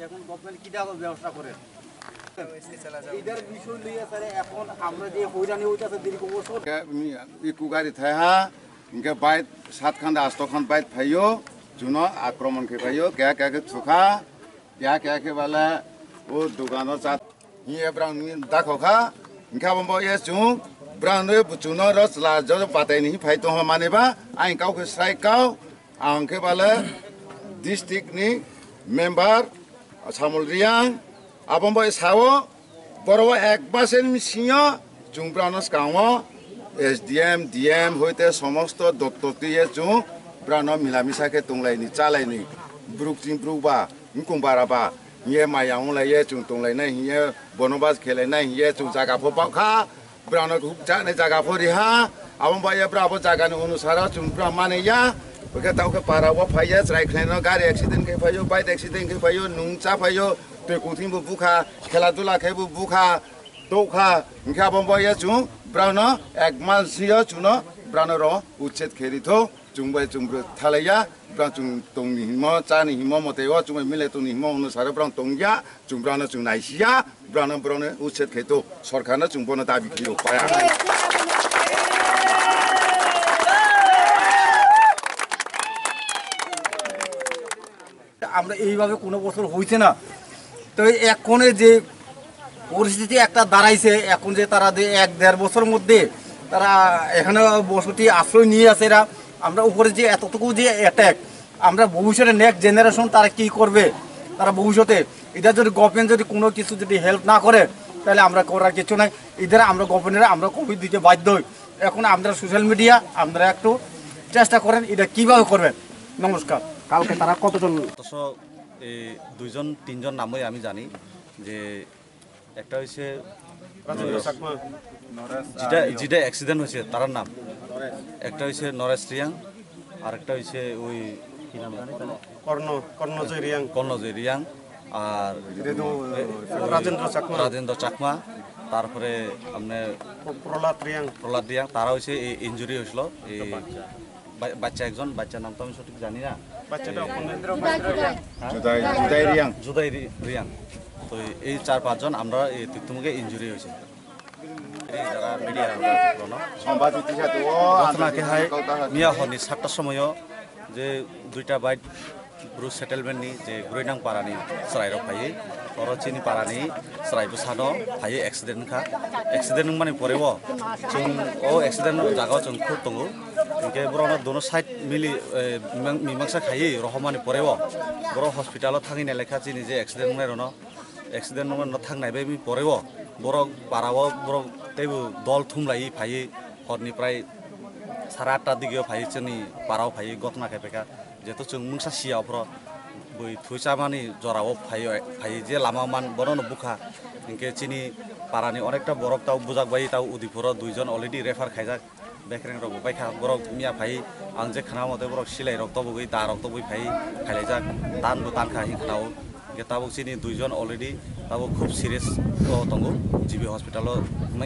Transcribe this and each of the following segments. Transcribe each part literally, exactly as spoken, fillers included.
এখন গভর্নমেন্ট কি ব্যবস্থা করে? এটার বিষয় লইয়া স্যার এখন আমরা যে হয়রানি হইতাছে দীর্ঘ বছর। Iku gari thaiha, hingke bike satkhan da astokhan bike phaio, chuno akromon khe phaio, keha keha khe thukha, keha keha khe bale o dogano cha hiye brang ni dakho kha, hingke abo bo ye chung brang ni buchuno ro chla jo patai ni phai tongma mani ba, ang kau khe srai kau, Ang khe bale district ni member Samul Riang, abo bai sao, boro ek baseni bisingo chwng brano swkango S D M, D M hoite somosto doptor twiye chwng brano milamisa khe tonglaini, chalaini, bruk chini bruk ba, wngkong bara ba, hiye maya wnglaiye chwng tonglainai hiye, bono bas khelainai hiye chwng jaga pho pao kha. Brano hukjaknai jaga pho riha, abo bai brabo jagani onusaro chwng bra manaiya. Hwnkhe tamo khe para o phaiya, chwrai khlaino gari accident khe phaio, bike accident khe phaio, nung cha phaio, twi kuthing bo bukha, khela dula khe bo bukha, tokha. Hwnkhe abo bai chwng brano ek mas sio chwngno brano ro uchet khe rithok. Chwng bai chwng bwrwi thalaiya, brang chwng tongni himo, chani himo, moteo chwng bai mile tongni himo, hwnwi saro brang tongya, chwng brangno chwng naisiya, brangno, brangno uchet khe to, sorkarno chwng bono dabi khe rw paya. আমরা এইভাবে কোনো বছর হয়েছে না। তো এই এক্ষণে যে পরিস্থিতি একটা দাঁড়াইছে, এখন যে তারা যে এক দেড় বছর মধ্যে তারা এখানে বসতি আশ্রয় নিয়ে আছে এরা, আমরা উপরে যে এতটুকু যে অ্যাটাক, আমরা ভবিষ্যতে নেক্সট জেনারেশন তারা কি করবে, তারা ভবিষ্যতে এটা যদি গভর্নমেন্ট যদি কোনো কিছু যদি হেল্প না করে, তাহলে আমরা করার কিছু নাই। এদের আমরা গভর্নমেন্টে আমরা কপি দিতে বাধ্য হই। এখন আমরা সোশ্যাল মিডিয়া আমরা একটু চেষ্টা করেন, এটা কিভাবে করবেন। নমস্কার। কালকে তারা কতজন? অথচ এই দুইজন তিনজন নামই আমি জানি যে একটা হইছে রাজেন্দ্র চাকমা। যেটা, যেটা অ্যাক্সিডেন্ট হয়েছে তার নাম, একটা হইছে নরেশ রিয়াং, আর একটা হইছে ওই কি নাম জানি তার? কর্ণ, কর্ণজয় রিয়াং। কর্ণজয় রিয়াং, আর রেদু, এ, রাজেন্দ্র চাকমা। রাজেন্দ্র চাকমা, তারপরে আপনার প্র-, প্রহ্লাদ রিয়াং। প্রহ্লাদ রিয়াং, তারা হইছে এই ইনজুরি হয়েছিল, এই বাচ্চা। বা-, বাচ্চা একজন, বাচ্চার নাম তো আমি সঠিক জানি না। বাচ্চাটা এই অপহরণ। হ্যাঁ? জুদাই, জুদাই রিয়াং। জুদাই রি-, রিয়াং। তো এই চার পাঁচজন আমরা এই তিক্তমুখে ইনজুরি হয়েছে। এই যারা মিডিয়া ঘটনা কে হাই মিয়া হনি সাতটার সময়ও যে দুইটা বাইক ব্রু সেটেলমেন্টনি যে গ্রৈনাং পারানি চরাইরো ফাইয়ে, oro chini parani chwrai bwsano phaiwi accident wngkha. Accident wngmani poreo chwng o accident jagao chwng khuk tongo. Hinkhe borokno dono side mili, eh, mimang-, mimangsa khaiwi rohormani poreo borok hospital-o thangwi nailekha chini je accident wngnairokno. Accident wngmano thangnai bai poreo borok parao borok teibo dol thumlaiwi phaiwi horni prai sara atta digio phaiwi chini parao phaiwi gotna khe phaikha. Jeto chwng mungsa siya ophro bui thwi chamani jorao phaio, phai je lama man bono no bukha. Hinkhe chini parani onekta borok tao bujak bai tao Udipuro duijon already refer khaijak. Bekreng rok bo baikha borok miya phai ang je khna mate borok silai rok tobogwi da rok tobogwi phai khailaijak tan bo tankha hin khnao. Hinkhe tabuk chini duijon already tabuk khub serious o tongo G B hospital o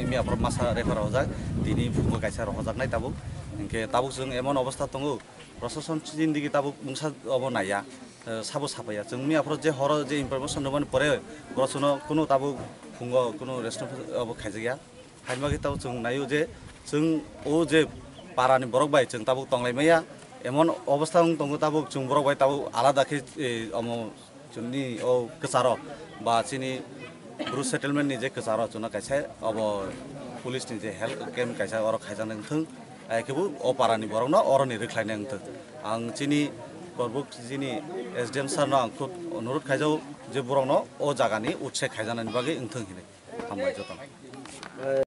miya borok masa refer rojak tini phungo kaisa rohojaknai tabuk. Hinkhe tabuk chwng emon obostha tongo. Prosason chini digi tabuk mungsa obo naiya, eh, sabo sapaiya. Chwng miya phoro je horo je information rwmani pore, borok chwngno kunu tabuk phungo kunu response obo khaijakya. Haima khe tabuk chwng naio je, chwng o je parani borok bai chwng tabuk tonglai maya. Emon obostha wng tongo tabuk chwng borok bai tabuk alada khe, eh, omo Chwngni o kwcharo ba chini Bru settlement ni je kwcharo chwngno kaisa obo police ni je health camp kaisa oro khaijaknai wngthwng, ai khe bo o para ni borok no oro ni rwkhlai nai wngthwng. Ang chini Korbuk chini S D M sir no ang khub onurodh khaijago je borok no o jaga ni utsek khaijaknai ni bagwi wngthwng hinwi. Hambai joto no.